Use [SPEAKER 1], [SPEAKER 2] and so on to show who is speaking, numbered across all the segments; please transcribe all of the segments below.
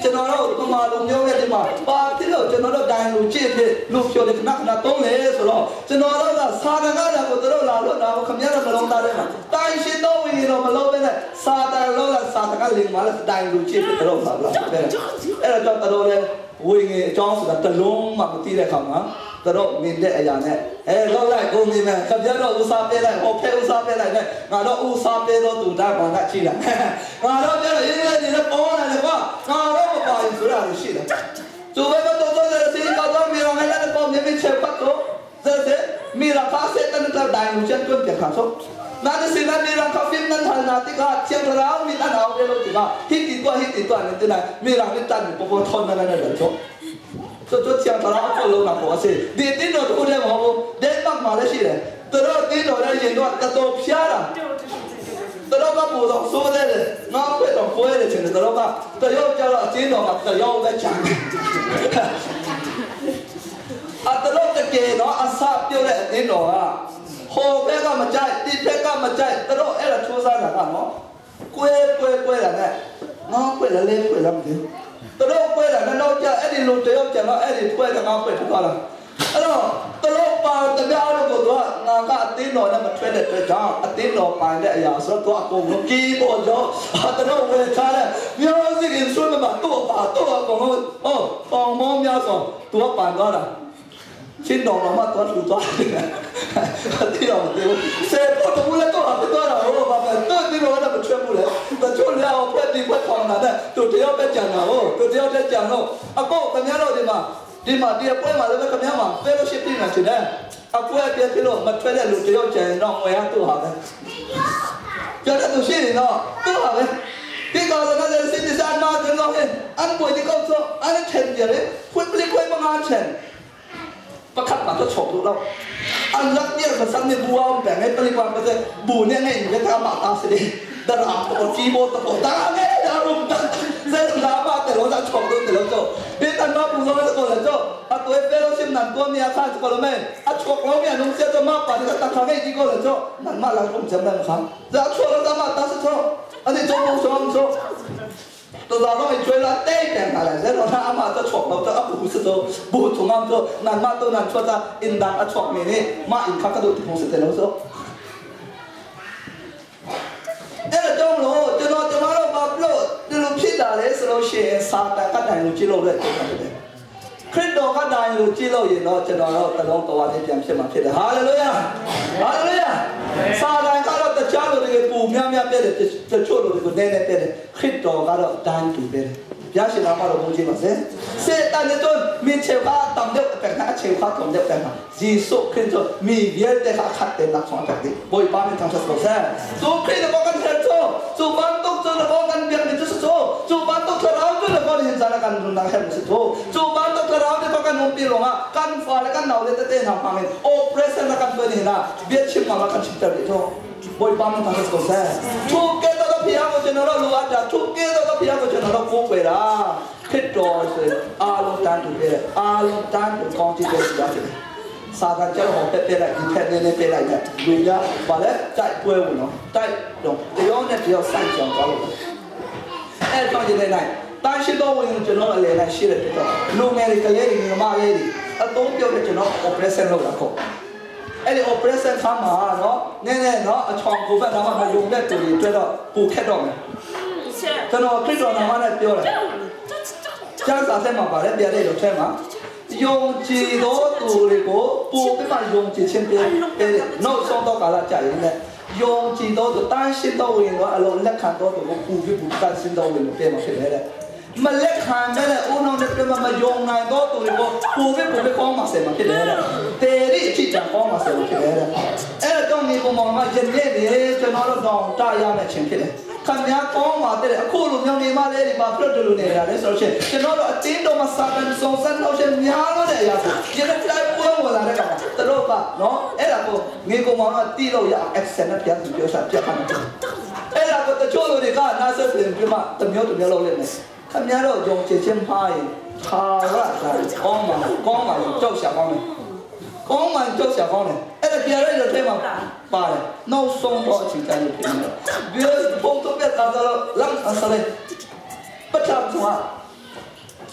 [SPEAKER 1] ကျွန်တော်တို့ဗမာလူမျိုးရဲ့ဒီမှာပါဖြစ်လို့ကျွန်တော်တို့ဒိုင်လူကြည့်ဖြစ်လူဖြိုတွေခဏခဏတုံးလေဆိုတော့ကျွန်တော်တို့ကစာတန်ကလည်းကိုတို့လာလို့ဒါကိုခမရတဲ့မလုံးသားထဲမှာတိုင်ရှင်တော့ဝင်တော့မလုံးပဲနဲ့စာတန်လို့လာစာတန်ကလင်မာလဲဒိုင်လူကြည့်ဖြစ်တို့လာလာပဲအဲ့တော့တော်လေဝိငယ်အကြောင်းဆိုတာတလုံးမှမသိတဲ့ခါမှာတော့မြင်တဲ့အရာနဲ့အဲလောက်လိုက်ကိုမြင်မယ်ခပြတော့ဦးစားပေးလိုက်ဟောဖဲဦးစားပေးလိုက်နဲ့ငါတော့ဦးစားပေးတော့သူတာဘာကကြည့်လာငါတော့ပြောရင်းနေတယ်ပေါ်လာတယ်ကွာငါတော့မပါရင်ဆိုတာရှိတယ်သူဘယ်တော့တော့တဲ့စီကတော့မြေရောငါလည်းပေါ်မြင်မြချက်ပတ်တော့တဲ့မြေရာခါစက်တန်တဲ့ဒိုင်လူချက်တွန်းပြခါဆို那个现在没人靠film 那他那这个像他老米那老的咯这个，一滴多一滴多，你进来没人你站你不不吞那那那人做。做做像他老做路那婆是，你顶到土的毛不，连帮嘛的是的，得到顶到的人多得多偏了。得到个不同说的，我会同会的，就是得到个，得要叫了顶到个得要在讲。啊，得到个给喏，啊啥丢的顶到啊。ဟိုဘက်ကမကြိုက်ဒီဘက်ကမကြိုက်တို့အဲ့ဒါချိုးစားတာကနော်ကွဲကွဲကွဲတာနဲ့ငါကွဲလဲလဲကွဲလားမသိဘူးတို့ကွဲတာနဲ့တော့ကြအဲ့ဒီလူတယောက်ကျတော့အဲ့ဒီကွဲတဲ့ငါကွဲထွက်သွားတာအဲ့တော့တို့ပါတရားလို့ကိုတော့ငါကအတင်းတော်နဲ့မထွက်တဲ့အတွက်ကြောင့်အတင်းတော်ပိုင်တဲ့အရာဆိုတော့အကုန်လုံးကြီးပေါ်တော့တို့ဝေချတဲ့မျိုးစိရင်ဆွမ်းမှာတော့ပါတော့အကုန်လုံးဟောပေါင်မောများဆိုသူကပန်သွားတာချင်းတော်မှာတော့သူသွားတယ်တိတော်တေစေပေါ်တော့လည်းတော့တော့တော့ဟိုဘာပဲတော့ဒီလိုတော့မချွတ်ဘူးလေတချို့လည်းအောင်ဖက်ဒီဖက်ထောင်တာတဲ့သူတယောက်ပဲကြံတာဟိုသူတယောက်တည်းကြံတော့အကောခင်ဗျားတို့ဒီမှာဒီမှာဒီပွဲမှာလည်းခင်ဗျားမှာ fellowship ပြင်နေတယ်အပွဲပြဖြစ်လို့မထွက်တဲ့လူတယောက်ကြံတော့ငွေရသူ့ဟာပဲပြောတဲ့သူရှိနေတော့သူ့ဟာပဲဒီကောင်ကလည်းစစ်စစ်အနာတယ်လို့ဟဲ့အန်ပွေဒီကောင်ဆိုအန်ချန်ကြတယ်ခွင့်ပလိခွင့်မငါချန်ประคับมาก็ฉกเราอันรักเนี่ยมันสั่งเนี่ยบัวแบ่งให้ปริวานไปเลยบูเนี่ยไงอยู่ในตามาตาสิดาราตัวจีโบตัวตาเนี่ยดารุมตาเส้นดามาแต่เราจะฉกตัวแต่เราโจนี่ตันมาปูเราจะโกนแล้วโจอ่ะตัวเฟลชิมนั่นตัวเมียข้าจะโกนไหมอ่ะฉกเราเมียนุ่งเสื้อจะมาป่านนี้ตาข้างให้ดีโกนแล้วโจนั่นมาหลังผมจำได้ไหมครับจะฉกเราตามาตาสิโจอันนี้โจโจโจตัวเราต้องไปช่วยละเต้แข่งอะไรเส้นเราถ้าอามาจะฉกเราจะอับหูสโตบูถุงอัมโจนั่นมาตัวนั้นช่วยจะอินดังอัฉกเมนี่มาอินข้ากระดูกที่ผมเสร็จแล้วโซเออจงรู้จะนอนจะมาเราบับโลจะรู้พิดาเลยสโลเชียซาตานก็ได้รู้จิโร่เลยตัวนั้นเลยคริสต์ก็ได้รู้จิโร่ยินเนาะจะนอนเราตะลงตัวที่เตรียมเชื่อมาพิดาฮาเลลูยาฮาเลลูยาซาตานก็เราตะจ้าเราเลยปูเมียเมียเปเลยจะช่วยเราเลยกูแน่แน่เปเลยคริสต์ก็เราดันดูเปเลยยาชินามาเราบูจิมาเซ่เซตันเนี่ยจนมีเชลข้าตำเดียวแต่หน้าเชลข้าตำเดียวแต่หน้าจีสุคริสต์มีเวียนแต่ข้าขัดเต็มหลักสองจากนี้บอยบ้านเป็นทางสัตว์เซ่จูคริสต์บอกกันเถอะจูบ้านตุกจูบอกกันเบียร์นี่จูจูจูบ้านตุกเราจูบอกเห็นสารกันรุนแรงสุดจูบ้านตุกเราเนี่ยบอกกันนุ่มปีลงอ่ะกันฟ้าและกันหนาวเลยแต่เต้นทำพังเองโอเพรสเซนกันตัวนี้นะเบียร์ชิมมากันชิมเตอร์จูบอยบ้านเป็นทางสัตว์เซ่จูเกตတော့ဖျားကိုကျွန်တော်တို့လိုအပ်တာသူကဲတော့ဖျားကိုကျွန်တော်တို့ကိုးကွယ်တာခရစ်တော်ဆိုအားလုံးတန်းတူပဲအားလုံးတန်းတူကောင်းကြည့်တယ်ဆိုတာဖြစ်တယ်စာတန်ကျတော့ပြက်ပြက်လိုက်ဒီဖက်နေနေပြက်လိုက်တဲ့လူများဗာလဲတိုက်ပွဲဝင်တော့တိုက်တော့တရားနဲ့တရားဆိုင်ကြောင်သွားလို့အဲ့တော့ဒီနေ့နိုင်တန်ရှိတော့ဝင်ကျွန်တော်အလဲလိုက်ရှိတဲ့တော့လူငယ်တွေကလေးတွေညီမလေးတွေအသုံးပြုတဲ့ကျွန်တော် operation လုပ်တာခေါ်အဲ့ဒီ operation ခါမှာနော်နည်းနည်းနော်အချောင်ကိုဘက်တော့မယုံတဲ့သူတွေတွေ့တော့ပူခက်တော့မယ်ကျွန်တော်ခရစ်တော်နာမနဲ့ပြောတယ်ကျမ်းစာထဲမှာပါတယ်ပြတဲ့ရုပ်ထဲမှာယုံကြည်သောသူတွေကိုပိုပြီးမှယုံကြည်ခြင်းပေးပေးတယ်နောက်ဆုံးတော့ကာလကြာရင်လည်းယုံကြည်သောသူတန်ရှင်းတော်ဝင်တော့အလုံးလက်ခံတော်သူကိုပူပြီးပူတန်ရှင်းတော်ဝင်ကိုပေးမှာဖြစ်တယ်တဲ့မလက်ခံတဲ့ဦးနှောင်းတဲ့ပြမမယုံနိုင်တော့သူတွေကိုပူပြီးပူပြီးကောင်းမှာဆယ်မှာဖြစ်တယ်တဲ့တေရီအချစ်တန်ကောင်းမှာဆယ်မှာဖြစ်တယ်တဲ့အဲ့တော့ညီကောင်မောင်ကယနေ့နေကျွန်တော်တို့တော့တာရမယ့်ခြင်းဖြစ်တယ်ခင်ဗျားကောင်းပါတဲ့အခုလိုမျိုးနေမလေးဒီမှာဖလွတ်တူလူနေတာလေဆိုတော့ကျွန်တော်တို့အတင်းတော်မှာစာတန်စုံစမ်းတော့ရှင်များလို့တဲ့အရာကိုယနေ့တိုင်းပွဲဝင်လာတဲ့ကောင်တို့ကနော်အဲ့ဒါကိုငေကောင်မောင်ကတီးလို့ရ accent နဲ့ပြန်ပြောစားပြတ်ခါတယ်အဲ့ဒါကိုတချို့လူတွေကနားဆက်ပြင်ပြမတမျိုးတမျိုးလုပ်လိမ့်မယ်ခင်ဗျားတို့ယုံကြည်ခြင်းမှားရင်ထာဝရကောင်းမှာကောင်းမှာကြောက်ရှာကောင်းတယ်ကောင်းမှကြောက်ရှာကောင်းတယ်အဲ့ဒါပြရတဲ့ထဲမှာပါတယ်နောက်ဆုံးတော့အချိန်တိုင်းဖြစ်နေတယ်ဘယ်ပုံတော့ပြတာတော့လမ်းအစလေပထမဆုံး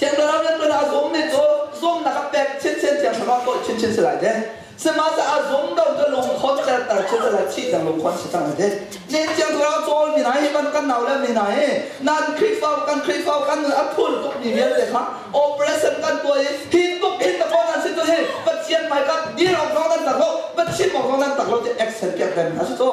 [SPEAKER 1] Thiang Thlarau nih tuan a zum mi cu zumnak a pek chinchin Thiang Thlarau tuah chinchin si lai te. Sihmanhsehlaw a zum lo cu lungkhon terter chin si lai thih dang lungkhon si cang lai te. Nin Thiang Thlarau cawl mi hna hi kan kan nau le mi hna hi nan Khrihfa kan Khrihfa kan a thul tuk mi vialte kha operation kan tuah i hi tuk hin ta nan si tu hi Pathian hmai kan dir awk zong nan tak lo Pathian awk zong nan tak lo ti action piak den hna si cu.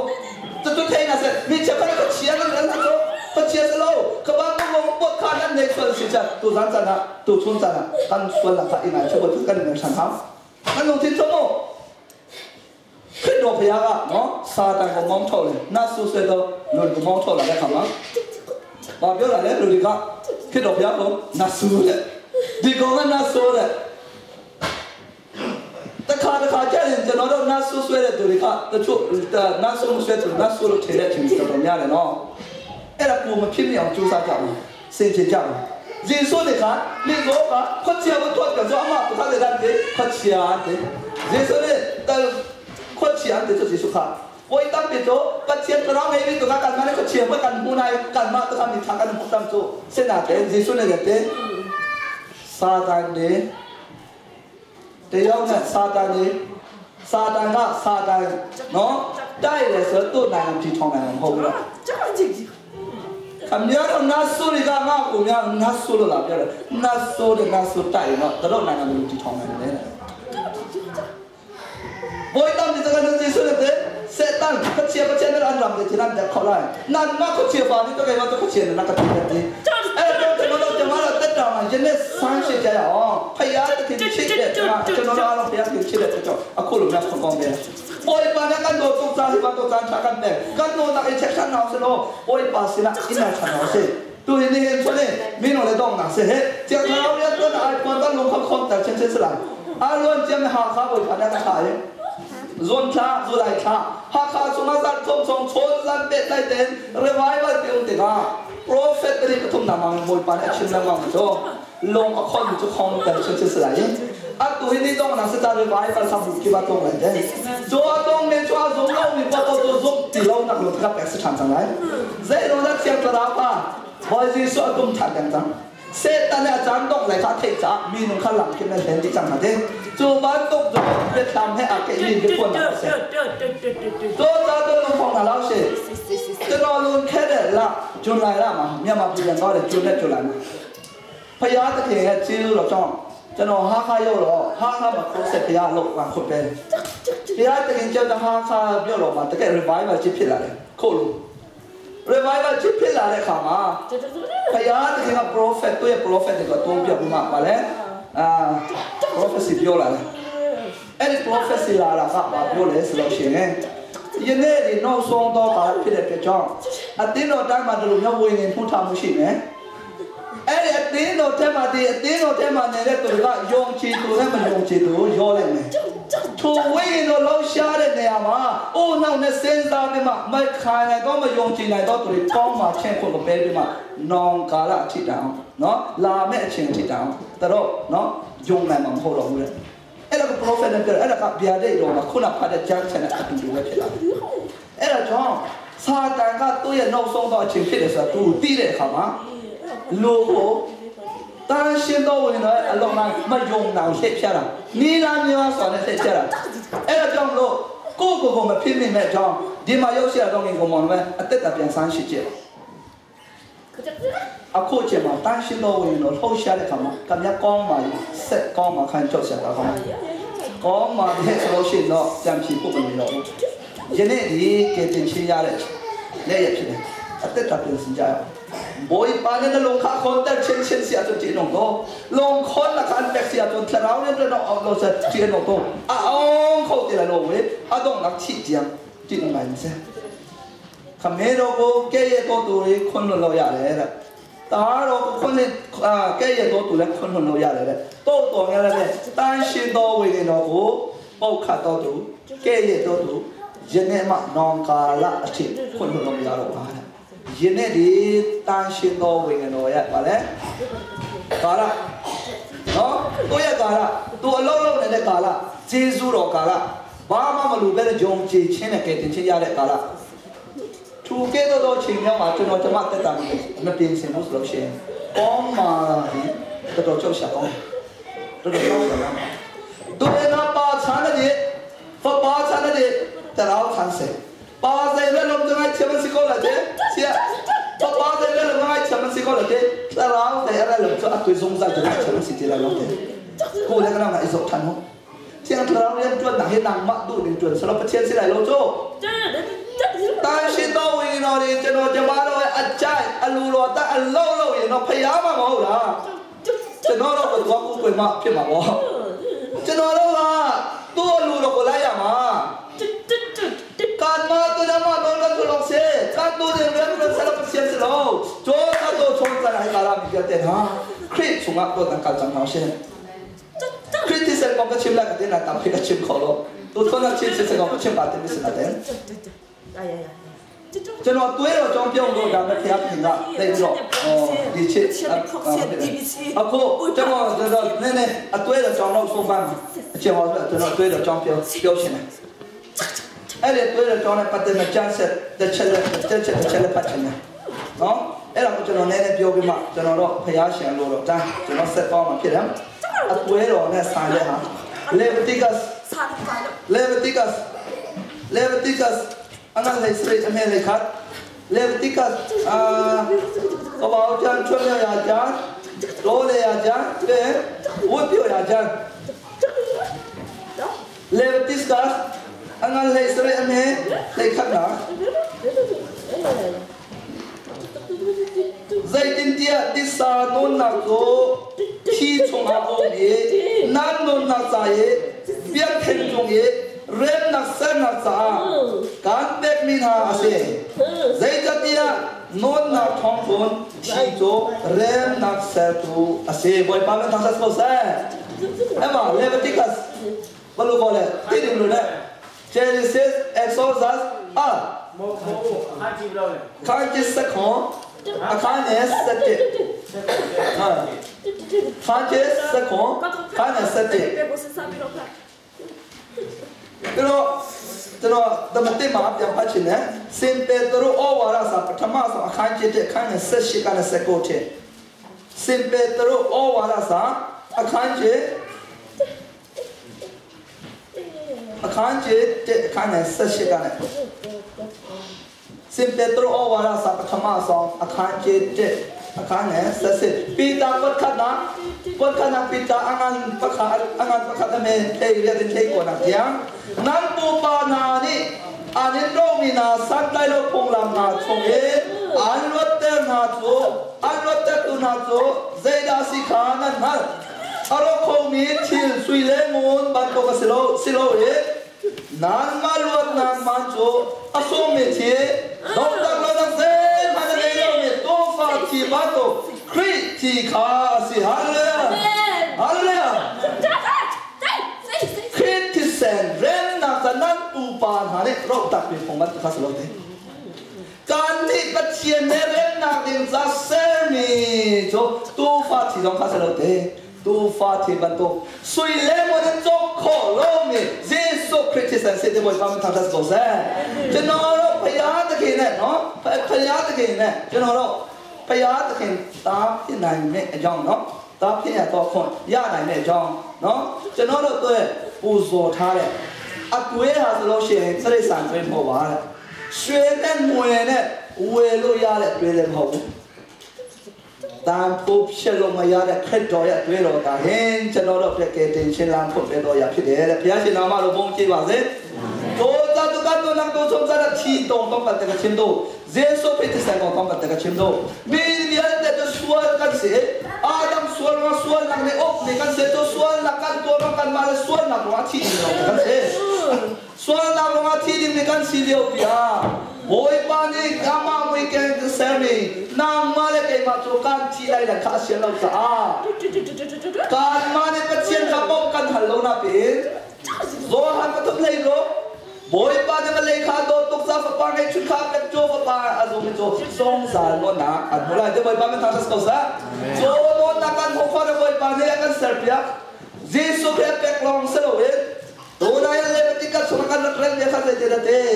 [SPEAKER 1] Cucu thei na seh mi cheukhat ka chia nan nan cu ka chia si lo ka ba ko mo pot kha nan nei sual si chan tu zan chan ah tu chun chan ah kan sual nak kha ingai che bo kan ngai san hau kan lungthin cho mo khrit do phaya ka no sa tan ko mong tho le na su se do lun ko mong tho la le khama ba bio la le lu di ka khrit do phaya ko na su le di ko na su le တခါတခါကြရင်ကျွန်တော်တို့နတ်ဆိုးဆွဲတဲ့သူတွေကတချို့နတ်ဆိုးမဆွဲသူနတ်ဆိုးလို့ထင်တဲ့အချိန်တော်တော်များတယ်နော်အဲ့ဒါကိုမဖြစ်မြောင်ကြိုးစားကြဘူးစင်ကြကြဘူး耶稣你看，你说啊，快吃不脱，就说阿妈不看你那的，快吃啊的。耶稣呢，但快吃啊的就耶稣看。我一当别做，把钱不让给你，就看干嘛呢？快吃不干不来，干嘛都看你看干不当做。现在的耶稣那个的，撒旦的。 တယောက်နဲ့စာတန်ကြီးစာတန်ကစာတန်နော်တိုက်တယ်ဆိုတော့သူ့နိုင်ငံပြည်ထောင်နိုင်ငံမဟုတ်ဘူးလားခမရတော့နတ်ဆိုတွေကငါ့ကိုများနတ်ဆိုလို့လာပြောတယ်နတ်ဆိုတဲ့နတ်ဆိုတိုက်တော့တို့နိုင်ငံကိုပြည်ထောင်နိုင်တယ်ဘိုးတမ်ဒီစကန်စီဆိုတဲ့စေတန်ခချေပချေနရန်ရမ်တဲ့ချန်တဲ့ခေါ်လိုက်နန်မခချေဖာနီတော့ကဲတော့ခချေနကတိတဲ့အဲ့တော့ကျွန်တော်တို့ကျမတို့တက်တော်မှာယနေ့ဆန်းရှိကြရအောင်ဖယားတခင်ချစ်တဲ့ကျွန်တော်တို့အားလုံးဖယားခင်ချစ်တဲ့ကြောင့်အခုလိုများခေါင်းကောင်းတယ်ဘိုးပါနကန်တို့တုစားဟိဘတို့ချာကန်တဲ့ကန်တို့နာအချက်ချန်အောင်စလို့ဘိုးပါစနာအင်းနာချန်အောင်စေတူနေဟင်ဆိုနေမင်းတို့လည်းတော့နာစေဟဲ့ကျန်တော်ရတော့အိုင်ကွန်တလုံးခေါခေါတဲ့ချင်းချင်းစလာအလွန်ကျမ်းဟာခါဘိုးပါနကခါရဲ့ဇွန်ချာဇူလိုက်ချာဟာခါဆုမဇတ်ထုံချုံချွန်ဇန်တဲ့လိုက်တဲ့ revival ပြုံးတဲ့က prophet တွေပထုံနာမဘိုးပါအချင်းနာမဆိုလုံအခွန်ချခေါင်းတဲ့ချင်းချင်းစလာရဲ့အတူဟင်းဒီတော့နာစတာ revival ဆမ်ဘူးကိဘတော့လိုက်တဲ့ဇောတော့မေချွာဇုံလုံးမပေါ်တော့ဇုံတီလုံးနာလို့ကပက်စချန်ချန်လိုက်ဇေရောဒါချန်တရာပါဘောဂျီဆိုအတုံထန်ကန်စေတနဲ့အချန်တော့လိုက်ခထိတ်ချမီနုခလမ်ကိမဲဟန်ဒီချန်တဲ့ဇိုဘန်တော့ဇိုပြတ်တမ်ဟဲအကေဒီပြပွန်နာစေတော့တာတော့လုံးဖောင်းလာလို့ရှိကျွန်တော်လုံးခဲတဲ့လဇွန်လိုင်လာမှာမြန်မာပြည်ပြန်တော့တယ်ဇွန်နဲ့ဇွန်လိုင်မှာဖယားတခင်ရဲ့ကျေးဇူးတော်ကြောင့်ကျွန်တော်ဟာခါရောက်တော့ဟာခါမှာခိုးဆက်ဖယားလောက်ဝင်ခုပဲဖယားတခင်ကြောင့်ဟာခါပြောတော့မှာတကယ် revival ချစ်ဖြစ်လာတယ်ခုတ်လို့ revival ချစ်ဖြစ်လာတဲ့ခါမှာဖယားတခင်က prophet သူ့ရဲ့ prophet တွေကတုံးပြပြီးမှပါလေအာ prophecy ပြောလာတယ်အဲ့ဒီ prophecy လာတာကဘာပြောလဲဆိုတော့ရှင်ယနေ့ဒီနောက်ဆုံးတော့ကာဖြစ်တဲ့အတွက်ကြောင့်အသင်းတော်တိုင်းမှာဒီလိုမျိုးဝိညာဉ်ဖွင့်ထားမှုရှိမယ်အဲ့ဒီအသင်းတော်ထဲမှာဒီအသင်းတော်ထဲမှာနေတဲ့သူတွေကယုံကြည်သူနဲ့မယုံကြည်သူရောလိုက်မယ်ထိုဝိညာဉ်တော်လောက်ရှားတဲ့နေရာမှာအိုးနောက်နဲ့စဉ်းစားပြီးမှမခံနိုင်တော့မယုံကြည်နိုင်တော့သူတွေကောင်းမှချင်းခွန်ကိုပဲပြီးမှနောင်ကာလအထိတောင်နော်လာမဲ့အချိန်အထိတောင်တော့နော်ယုံနိုင်မှာမဟုတ်တော့ဘူးလေအဲ့ဒါက prophet နဲ့ပြောအဲ့ဒါကဗျာဒိတ်တော်မှာခုနဖတ်တဲ့ကျမ်းချက်နဲ့အတူတူပဲဖြစ်လာတယ်အဲ့ဒါကြောင့်စာတန်ကသူ့ရဲ့နောက်ဆုံးတော့အချိန်ဖြစ်တယ်ဆိုတာသူသိတဲ့အခါမှာလူကိုတန်ရှင်တော်ဝင်တော့အလုံးလိုက်မယုံနိုင်လှည့်ဖြတ်တာနီလာမျိုးဆိုတဲ့လှည့်ဖြတ်တာအဲ့ဒါကြောင့်လို့ကိုကိုကိုမဖြစ်နေမဲ့အကြောင်းဒီမှာရောက်ရှိရတော့ငင်ကောင်မောင်ပဲအသက်တာပြန်ဆန်းရှိကြအခုချိန်မှာတန်ရှင်တော်ဝင်တော့လှုပ်ရှားတဲ့ခါမှာကမြကောင်းပါဆက်ကောင်းမှာခံကြောက်ရှာတာကောင်းကောင်းမှာတဲ့ဆိုလို့ရှိရင်တော့ပြန်ဖြေဖို့မလိုတော့ဘူးယနေ့ဒီကဲတင်ချင်းရတဲ့လက်ရဖြစ်တယ်အသက်တာပြန်စင်ကြရအောင်ဘိုးပါတဲ့လုံခါခွန်တဲ့ချင်းချင်းစီအတူချင်းတော့လုံခွန်လကန်တက်စီအတူထရောင်းတဲ့တော့အော်လို့ဆက်ချင်းတော့အောင်ခေါ်တယ်လို့ဝေအတော့ငါချစ်ကြံကြည့်နေပါနေစေခမဲတော့ကိုကဲရဲ့တော့တူလေးခွန်းလို့ရတယ်တဲ့တာတော့ခွန်းနဲ့အာကဲရဲ့တော့တူလည်းခွန်းလို့ရတယ်တဲ့တော့တော်ရတဲ့တန်ရှင်တော်ဝေနေတော့ကိုပုတ်ခတ်တော့သူကဲရဲ့တော့သူယနေ့မှနောင်ကာလအထိခွန်းလို့မရတော့ပါတဲ့ယနေ့ဒီတန်ရှင်တော်ဝေနေတော်ရဲ့ဗါလဲကာလနော်တို့ရဲ့ကာလသူအလုံးလုံးနေတဲ့ကာလဂျေဇုတော်ကာလဘာမှမလိုပဲဂျုံကြည်ချင်းနဲ့ကဲတင်ချင်းရတဲ့ကာလသူကဲတော့ချိန်မြောက်မှာကျွန်တော်ကျမတက်တာမပြင်ဆင်ဘူးဆိုလို့ရှိရင်ကောင်းမာဒီ တော်တော်ကြောက်ရှာကောင်းတော်တော်ကြောက်ရှာကောင်းတို့နာပါချာနေဖပါချာနေတရောင်းချန်စေပါစေလည်းလုံးကျငါချမစီကောလာတဲ့ဆရာဖပါစေလည်းလုံးငါချမစီကောလာတဲ့တရောင်းတဲ့အဲ့လုံးကျအတွေ့ဆုံးစားတဲ့ချမစီတဲ့လုံးတဲ့ကိုလည်းကတော့ငါအစောထန်ဟောเชียงเราเรียนจวนหนังให้นางมะดูหนึ่งจวนสำหรับประเทศสิไหลโลโจ但是到位了的，这个这马路阿在阿路罗但阿老老也那培养嘛冇啦，这那老个多古鬼嘛骗嘛我，这那老啊多路罗过来呀嘛。干嘛对他嘛都跟出老些，干多的人人才那不先是喽，做他都从咱来拿拉米个点哈，คริสต์งะตัวนั้นการจังเขาเช่นคริสต์ที่เซนกองก็ชิมแล้วกันที่นั่นตามพี่ก็ชิมขอโลตัวคนนั้นชิมเซนกองก็ชิมบาดเจ็บไม่สินะเต็มကျွန်တော်တွေးတော့ကြောင်းပြောင်းလို့ဒါမဲ့ဖျားခင်ကတိတ်တော့အော်ဒီချစ်အခုကျွန်တော်ကျွန်တော်နည်းနည်းအတွေးတော့ကြောင်းတော့ဆုံးပန်းအချင်းဟောကျွန်တော်တွေးတော့ကြောင်းပြောပြောရှင်တယ်အဲ့ဒီတွေးတော့ကြောင်းနဲ့ပတ်သက်မဲ့ကျန်းဆက်တစ်ချက်လက်တစ်ချက်တစ်ချက်လက်ပတ်ချင်တယ်နော်အဲ့ဒါကိုကျွန်တော်နည်းနည်းပြောပြီးမှကျွန်တော်တော့ဖျားရှင်လို့တော့ဒါကျွန်တော်ဆက်ပေါင်းမှာဖြစ်တယ်အသွေးတော်နဲ့ဆိုင်တဲ့ဟာ Leviticus Leviticus Leviticus အငါလေးစရိအမေလေးခတ် Leviticus အာကဘောချန်ချွေရကြတိုးလေရကြတဲ့ဝတ်ပြရကြ Leviticus အငါလေးစရိအမေလေးခတ်နာဇိတင်တီယာဒီစာနုနာကိုทีชงอาองเยนันนนักใจเบียเทนจงเยเรมนักเซนักจาการเบกมินาเสเจจติยานนนักท้องคนทีโจเรมนักเซตูอาเซบอยปาเมนทังซัสโกเซเอ็มเลเวติคัสบลูโกเลตีดิมลูเล Genesis Exodus อ่ะခန်းကြီးစခွန်အခန်းနဲ့စက်တဲ့ဟာခန်းကြီးစခွန်ခန်းနဲ့စက်တဲ့တော့ကျွန်တော်တမတိမှာပြန်ဖတ်ချင်တယ်စင်ပေတရုဩဝါဒစာပထမဆုံးအခန်းကြီးတဲ့အခန်းနဲ့၁၈ကနေ၁၉တဲ့စင်ပေတရုဩဝါဒစာအခန်းကြီးအခန်းကြီးတဲ့အခန်းနဲ့၁၈ကနေစင်ပေတရုဩဝါဒစာပထမဆုံးအခန်းကြီးတဲ့အခန်းနဲ့၁၈ပိတာပတ်ခနာပတ်ခနာပိတာအငန်ပခါအငန်ပခါတမေထေရတဲ့ထေကိုနာကျန်နန်ပူပါနာနိအာနိတောမိနာစတ်တိုင်လောဖုံလမ်နာချုံေအန်ဝတ်တေနာချိုအန်ဝတ်တေတူနာချိုဇေဒါစီခါနန်ဟအရောခုံမီချီဆွေလေမွန်ဘတ်ကိုကစလောစလောေနန်မလဝတ်နန်မန်ချိုအဆုံမီချီဒေါက်တာလောနစေမနလေယောမီတိုဖာချီဘတ်တိုခရစ်ချီခါစီဟာလေဟာလေခရစ်တီဆန်ရန်နာသနန်ပူပန်ဟာလေရောตักเป็นของมันคาสโลเตการที่ปัจเจียนเรนนาดินซาเซมีโจตูฟาทีจงคาสโลเตตูฟาทีบันโตสุยเลมอนจงขอโลมีเยซูคริสต์สันเสด็จบอยฟังทางทัศน์โกเซကျွန်တော်တို့ဖျားသခင်နဲ့နော်ဖျားသခင်နဲ့ကျွန်တော်တို့ဖျားသခင်တားဖြစ်နိုင်တဲ့အကြောင်းနော်တားဖြစ်ရတော့ခွန်ရနိုင်တဲ့အကြောင်းနော်ကျွန်တော်တို့တို့ပူဇော်ထားတဲ့အကွေးဟာဆိုလို့ရှိရင်တိရစ္ဆာန်တွေမဟုတ်ပါတဲ့ရွှေနဲ့ငွေနဲ့ဝယ်လို့ရတဲ့တွေလည်းမဟုတ်ဘူးတန်ဖို့ဖြစ်လို့မရတဲ့ခရစ်တော်ရဲ့တွေတော်ဒါဟင်ကျွန်တော်တို့ပြကဲတင်ရှင်လန်းဖို့ပဲတော်ရဖြစ်တယ်တဲ့ဘုရားရှင်နာမတော်ဘုန်းကြီးပါစေ多扎都干多那多从咱的启动当把这个签到，耶稣被这三个当把这个签到，每年的就说干谁，阿当说了说那个哦，你看谁都说那干多那干嘛的说那多起的干谁，说那多起的你看起了比啊。ဘိုးပါနေကမမွေကဲဆယ်မီနာမလည်းကေမချိုကန်ချီလိုက်တဲ့ခါရှင်လို့စာကန်မနဲ့ပချင်ခပောက်ကန်ဟလုံးနာပင်ဇောဟန်ပထမလေးလို့ဘိုးပါနေမလေးခါတော့တုတ်စားဖပါနေချွခါပက်ချိုဖပါအဇုံမချိုဆုံးစားလို့နာအမလာတဲ့ဘိုးပါမထားစကောစားဇောတော့နာကန်ဟောခေါ်တဲ့ဘိုးပါနေကန်ဆယ်ပြဂျေဆုခရပက်လောင်ဆလို့တို့နာရလေတိကဆုကန်ရတဲ့ခါတဲ့တဲ့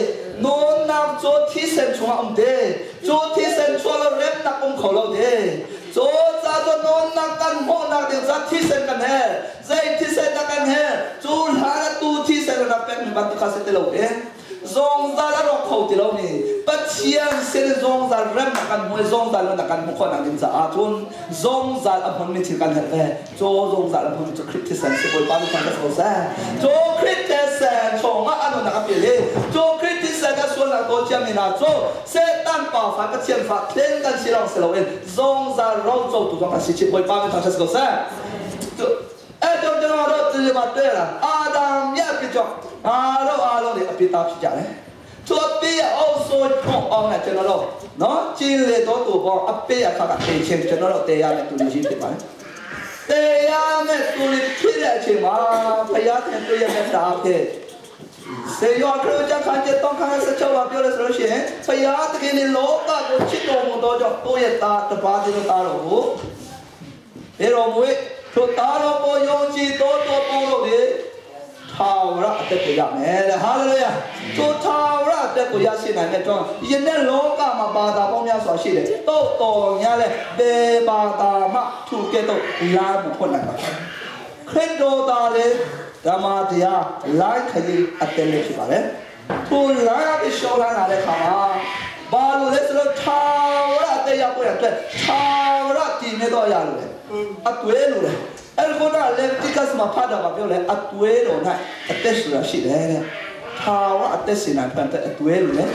[SPEAKER 1] နိုနာချိုတီစန်ချွာအမ်တဲ့ချိုတီစန်ချွာလရက်နာကုံခေါ်လို့တဲ့ချိုဇာတော့နိုနာကန် Kan hmuhnak ding ca thisen kan he zei thisen dah kan he cu hlan ah tu thisen rak pekmi bantuk kha si ti lo in zongzal a rawk kho ti lomi Pathian sin zongzal remnak kan hmu i zongzal nunnak kan hmuh khawhnak ding caah cun zongzal a hmunmi thil kan herh ve. Caw zongzal a hmunmi cu Khrih thisen si Bawipa nih thangṭhat ko seh. Caw Khrih thisen chungah a nunnak a pil i caw Khrih thisen a sualnak tawl ciami hna cu Satan pa fa Pathian fa thlen kan si lawng si loin zongzal rocotu zong kan si chih Bawipa min thangṭhat ko seh. Adam ya pi chok aro alo le api ta phi ja le chu api a o so chok ong na chen lo no chin le to tu bo api a kha ka te chen chen lo te ya me tu ni ji te ma te ya me tu ni phi le che ma pha ya te tu ya me ta phe စေယောခရကြခါကျတော့ခါဆက်ချောပါပြောလို့ဆိုလို့ရှိရင်ဖယားတကယ်လေလောကကိုချစ်တော်မူသောကြောင့်ကိုယ့်ရဲ့သားတပါးတည်းသားတော်ကိုပေတော်မူထိုသားတော်ပေါ်ယုံကြည်သောတော်ပေါင်းတို့သည်ထာဝရအသက်ကိုရမယ်တဲ့ဟာလေလုယာထိုထာဝရအသက်ကိုရရှိနိုင်တဲ့ကြောင့်ယနေ့လောကမှာဘာသာပေါင်းများစွာရှိတယ်တော့တော်များလဲဘေဘာသာမှသူကဲ့သို့လာမဖွင့်နိုင်ပါခရစ်တော်သားလေဓမ္မတရားလိုက်ခရီးအသက်လေးဖြစ်ပါတယ်ထိုလာပြီးရှောင်းလာတဲ့ခါမှာဘာလို့လဲဆိုတော့ထာဝရအသက်ရဖို့ရတဲ့ထာဝရတည်နေတော့ရလို့လေအသွေးလို့လေအဲ့ဒါကလေတိကတ်မှာဖတ်တာပါပြောလေအသွေးတော်၌အသက်ဆိုတာရှိတယ်တဲ့ထာဝရအသက်ရှင်နိုင်တဲ့အသွေးလို့လေ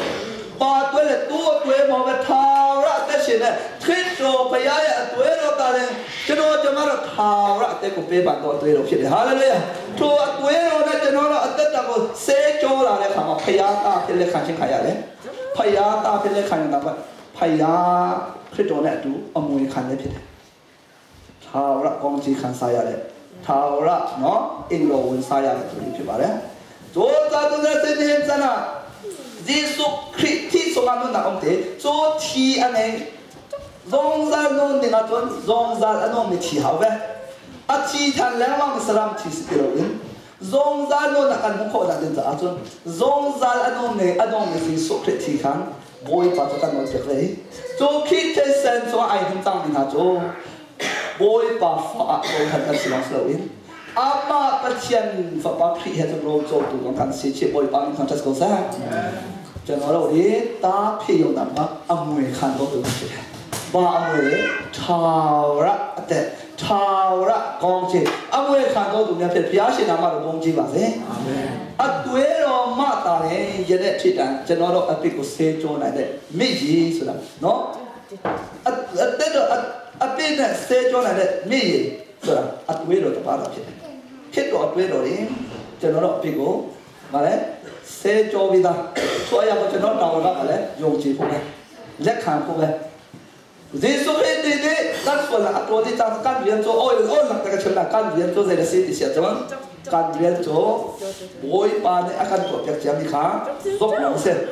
[SPEAKER 1] ပါသွေးလေသူ့အသွေးမှာပဲထာဝရအသက်ရှင်တဲ့ခရစ်တော်ဘုရားရဲ့အသွေးတော်တာလည်းကျွန်တော်ကျမတို့ထာဝရအသက်ကိုပေးပါတော့အသွေးတော်ဖြစ်တယ်ဟာလေလုယာထိုအသွေးတော်နဲ့ကျွန်တော်တို့အသက်တာကိုဆဲကြောလာတဲ့အခါမှာဖျားသားဖြစ်လက်ခံခြင်းခံရတယ်ဖျားသားဖြစ်လက်ခံရတာကဖျားခရစ်တော်နဲ့အတူအမွေခံလည်းဖြစ်တယ်ထာဝရကောင်းချီးခံစားရတဲ့ထာဝရနော်အင်တော်ဝင်စားရတဲ့သူတွေဖြစ်ပါတယ်သို့သာသူတဲ့စေတဲ့ဇနာယေရှုခရစ်တီဆိုမှနအောင်တဲ့ဇိုတီအနေဇုံဇာနုန်ဒီနာတွန်ဇုံဇာအနုံမချီဟောပဲအချီထန်လဲဝမ်စရမ်ချီစတီရောင်ဇုံဇာနုန်ကန်မခေါ်တဲ့ဇာအချွန်ဇုံဇာအနုံနေအနုံနေယေရှုခရစ်တီခံဘိုးပါတော့ကန်တော့ကြလေဇိုခိတေဆန်ဆိုအိုင်ဟင်တောင်းနေတာဇိုဘိုးပါဖာကိုခတ်တဲ့စလောစလောင်အမပချန်ဖပခရီဟဲ့ရောဇိုတူကန်စီချေဘိုးပါကန်ချက်ကိုစားကျွန်တော်တို့ဒီတားဖြစ်ရုံတာမှာအမွေခံတော့တူဖြစ်တယ်။ဘာအမွေလဲထာဝရအသက်ထာဝရကောင်းခြင်းအမွေခံတော်သူများဖြစ်ဘုရားရှင်နာမတော်ဘုန်းကြီးပါစေ။အာမင်။အသွေးတော်မှတာတယ်ရတဲ့ဖြစ်တန်ကျွန်တော်တို့အပြစ်ကိုဆေးကြောနိုင်တဲ့မိကြီးဆိုတာနော်။အသက်တော်အပြစ်နဲ့ဆေးကြောနိုင်တဲ့မိကြီးဆိုတာအသွေးတော်တပါးတာဖြစ်တယ်။ဖြစ်တော်အသွေးတော်ရင်ကျွန်တော်တို့အပြစ်ကိုမလဲဆေးကြောပြီးသားဆိုရအောင်ကျွန်တော်တောင်းတာကလည်းယုံကြည်ဖို့ပဲလက်ခံဖို့ပဲ耶稣基督的，咱说了，多的咱干别做，哦哦，那个全那干别做这个事的写怎么？干别做，我一般的阿干做别讲你看，做不是。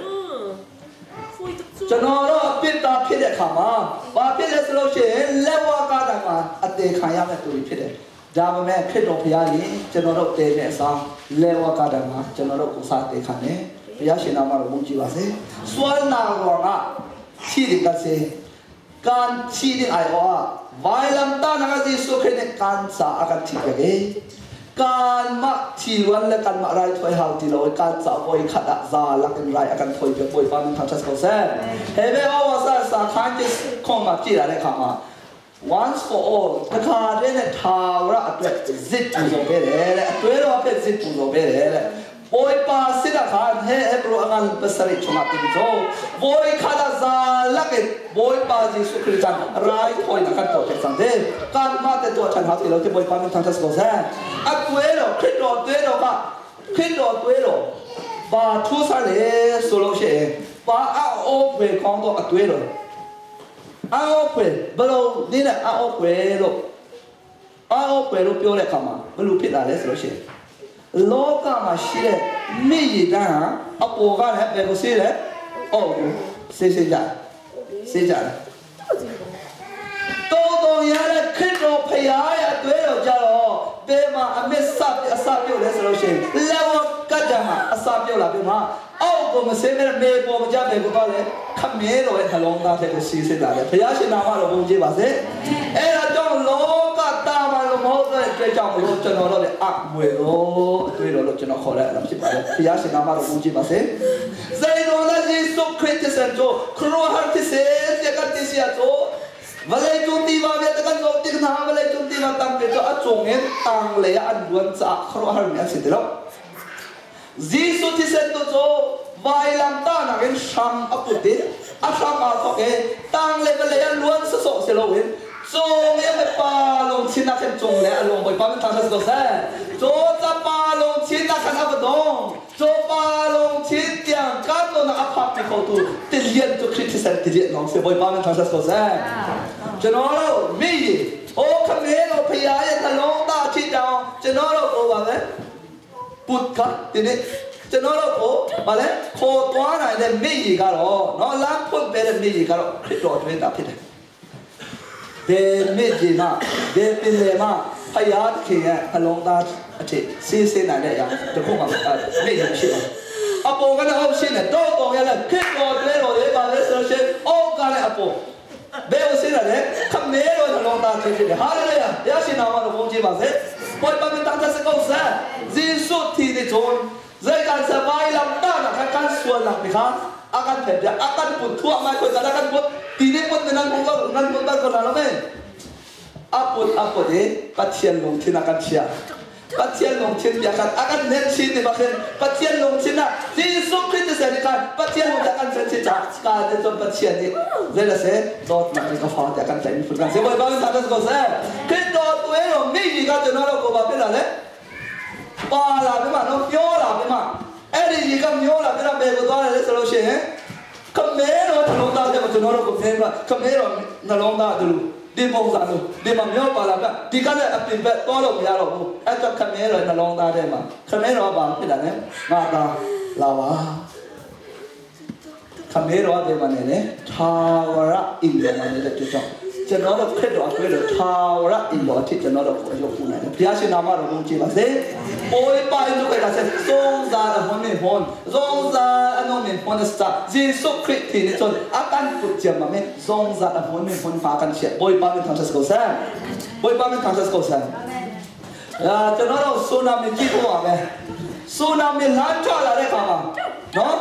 [SPEAKER 1] ကျွန်တော်တို့အပြစ်သားဖြစ်တဲ့အခါမှာဘာဖြစ်လဲဆိုလို့ရှိရင်လက်ဝါးကားတိုင်းမှာအသေးခံရမယ့်သူတွေဖြစ်တယ်။ဒါပေမဲ့ခရစ်တော်ဘုရားကြီးကျွန်တော်တို့တည်တဲ့အစားလက်ဝါးကားတိုင်းမှာကျွန်တော်တို့ကိုစားတည်ခံတယ်။ဘုရားရှင်နာမတော်ဘုန်းကြီးပါစေ။စွမ်းနာတော်ကချီတဲ့ကစေကန်ချီတဲ့အိုင်ဟောဝိုင်လမ်တာနာကစီဆုခေနေကန်စာအကတိကေการมาทีวันและการมาไรถอยหาวทีเราการจะโวยขัดซาลักไรอาการถอยเปียบวยฟังทางชัสเขาแซ่เฮเบอวาซาสาคันจิคงมาจีอะไรคำมา once for all တခါတည်းနဲ့ထာဝရအတွက်ဇစ်ပူဇော်ပေးတယ်တဲ့အတွဲတော်ဖြစ်ဇစ်ပူဇော်ပေးတယ်တဲ့ဘိုးပါစစ်တခါဟဲအဘရအငန်ပစရိချုံမတိဇောဘိုးခါလာဇာလကေဘိုးပါဂျီဆုခရချန်ရိုင်းထွိုင်နကန်တော့ချက်စံတဲ့ကန်မတဲ့တော့ချန်ဟာတီလို့ဘိုးပါမထန်ချက်ကိုဆဲအကွဲတော်ခရစ်တော်တွဲတော်ကခရစ်တော်တွဲတော်ဘာထူးဆန်းလေဆိုလို့ရှိရင်ဘာအော်ဖွေကောင်းတော့အသွေးတော်အော်ဖွေဘလို့ဒီနဲ့အော်ဖွေလို့အော်ဖွေလို့ပြောတဲ့အခါမှာဘလို့ဖြစ်လာလဲဆိုလို့ရှိရင်လောကမှာရှိတဲ့မိရည်တန်းဟာအပေါ်ကလည်းဘယ်ကိုဆေးလဲအော်ကိုဆေးဆေးကြဆေးကြတယ်တော်တော်ရတဲ့ခရစ်တော်ဖရားရဲ့အသွေးတော်ကြတော့ဘယ်မှာအမစ်စအစပြုတ်လဲဆိုလို့ရှိရင်လက်ဝကတ်ကြမှာအစပြုတ်လာပြီမှာအောက်ကိုမဆေးမဲ့မေပေါ်မကြမယ်ကိုတော့လေခမည်းတော်ရဲ့နှလုံးသားထဲကိုစီးစစ်လာတယ်ဖရားရှင်နာမတော်ဘုန်းကြီးပါစေအဲ့ဒါကြောင့်လောကတ တဲ့ကြောင့်မလို့ကျွန်တော်တို့လည်းအမွေလို့အတွေ့တော်လို့ကျွန်တော်ခေါ်လိုက်တာဖြစ်ပါတယ်။ဘုရားရှင်နာမတော်ကိုကြည့်ပါစေ။ဇေတော်လာယေရှုခရစ်စံတို့ခရိုဟာတိစေတကတိစီယတို့ဝလေကျုံတီဝါဝေတကန်ဇောတိကနာဝလေကျုံတီဝါတမ်ပေတို့အချုံငင်တန်လေအန်ဒွန်စာခရိုဟာမြတ်စီတလို့ဇီဆုတိစံတို့ဝိုင်လမ်တာနာငင်ရှမ်အပုတေအရှမ်အာသောကေတန်လေဝလေအလွန်ဆောဆောဆေလိုဝင် 中一个巴龙钱那肯中来，龙会把们当成是个噻。做这巴龙钱那看他不懂，做巴龙钱点干到那阿帕比好多，得练做クリスチャン得练拢是会把们当成是个噻。ကျွန်တော်တို့မိရင်အိုခမဲတို့ဖရာရဲ့နှလုံးသားဖြစ်ကြောင်းကျွန်တော်တို့ကိုပါမယ်ပုတ်ကဒီနေ့ကျွန်တော်တို့ကိုဗာလဲခေါ်သွားနိုင်တဲ့မိရည်ကတော့နော်လမ်းဖွင့်ပေးတဲ့မိရည်ကတော့ခရစ်တော်အတွင်းတာဖြစ်တယ်။ဘယ်မြစ်ကြီးမှဘယ်ပင်လယ်မှဖယားခင်ရဲ့အလုံးသားအထစ်စီးစင်းနိုင်တဲ့အရာတခုမှမိရဖြစ်ပါအပေါ်ကတော့ရှင်းတယ်တော့တော်ရလဲခရစ်တော်တွဲတော်လေးပါလဲဆိုရှင်အောက်ကလည်းအပေါ်ဘယ်လိုရှင်းတယ်ခမဲတော်နှလုံးသားဖြစ်တယ်ဟာလေလုယာဘုရားရှင်နာမတော်ဘုန်းကြီးပါစေပေါ်ပါမတန်တဲ့ကောဆာဇေဆုတီတဲ့ဂျွန်ဇေကန်စပိုင်လမ်တာနာကန်ဆွလာမိခါအကန်ဖက်အကန်ပုထွားမိုက်ကိုဇာကန်ပုတီနေပုတ်နန်ဘုံကနန်ဘုံဘာကလာလမဲအပုတ်အပုတ်ဒီပတ်ချင်လုံးချင်းအကန်ချာပတ်ချင်လုံးချင်းပြကန်အကန်နေချင်းဒီဘခင်ပတ်ချင်လုံးချင်းနာဂျေဆုခရစ်စတဲ့ကန်ပတ်ချင်လုံးကန်ဆက်ချာကာတဲ့တော့ပတ်ချင်ဒီဇေလဆေဒေါတ်နာကဖာတဲ့ကန်တိုင်ဖုကန်ဆေဘောဘာသာတဲ့ကောဆေခရစ်တော်တွဲတော့မိကြီးကကျွန်တော်တို့ကိုပါပြလာလေပါလာပြမနော်ပြောလာပြမအဲ့ဒီကြီးကမျောလာပြတော့ဘယ်ကိုသွားလဲဆိုလို့ရှိရင်ခမဲတော်နှလုံးသားတဲ့ကျွန်တော်တို့ကိုဖင်းကခမဲတော်နှလုံးသားတူဒီပုံစံလို့ဒီမှာမျောပါလာပြဒီကလည်းအပြင်ဘက်သွားလို့မရတော့ဘူးအဲ့တော့ခမဲတော်နှလုံးသားထဲမှာခမဲတော်ကဘာဖြစ်တာလဲငါသာလာပါခမဲတော်ကဒီမှာနေလေထာဝရအိမ်တော်မှာနေတဲ့တူကြောင့်ကျွန်တော်တို့ခရစ်တော်အတွေ့လို့ထာဝရအိမ်တော်အဖြစ်ကျွန်တော်တို့ကိုရုပ်ပူနိုင်တယ်ဘုရားရှင်နာမတော်ကိုကြည်ပါစေ။ပိုးပိုင်တို့ကဆက်သုံးစားအဟွန်မေဟွန်သုံးစားအနုမေဟွန်စတာဂျေဆုခရစ်တီနေချွန်အကန်ပုချမမေသုံးစားအဟွန်မေဟွန်ဖာကန်ချေဘိုးပါမေထန်ဆက်ကိုဆန်ဘိုးပါမေထန်ဆက်ကိုဆန်အာကျွန်တော်တို့ဆိုနာမီကြည့်ဖို့ပါမယ်ဆိုနာမီလမ်းချလာတဲ့ခါမှာနော်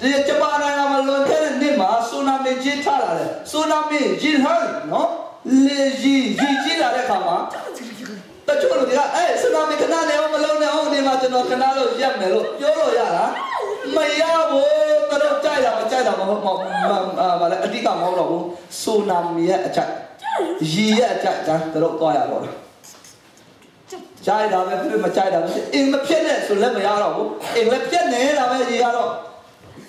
[SPEAKER 1] ဒီဂျပန်နိုင်ငံမှာလွန်ခဲ့တဲ့နှစ်မှာဆူနာမီကြီးထလာတယ်ဆူနာမီကြီးဟန်နော်လေကြီးကြီးကြီးလာတဲ့ခါမှာတချို့လူတွေကအဲဆူနာမီခဏနေအောင်မလုံးနဲ့အောင်ဒီမှာကျွန်တော်ခဏလို့ရက်မယ်လို့ပြောလို့ရလားမရဘူးတော်ကြိုက်တာမကြိုက်တာမဟုတ်မဘာလဲအတိကမဟုတ်တော့ဘူးဆူနာမီရဲ့အချက်ရီရဲ့အချက်ဒါတို့တော့ရတော့ကြိုက်တာပဲဖြစ်မကြိုက်တာပဲအင်းမဖြစ်နဲ့ဆိုလည်းမရတော့ဘူးအင်းလည်းပြက်နေတာပဲရီကတော့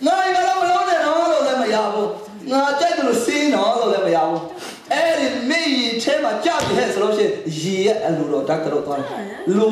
[SPEAKER 1] ငါကတော့မလုံးနဲ့တော့လို့လည်းမရဘူးငါကြိုက်တယ်လို့စီးတော့လို့လည်းမရဘူးအဲ့ဒီမိရီထဲမှာကြပြီဟဲ့ဆိုလို့ရှိရင်ရီရဲ့အလိုတော်တတ်တော့သွားတယ်လူ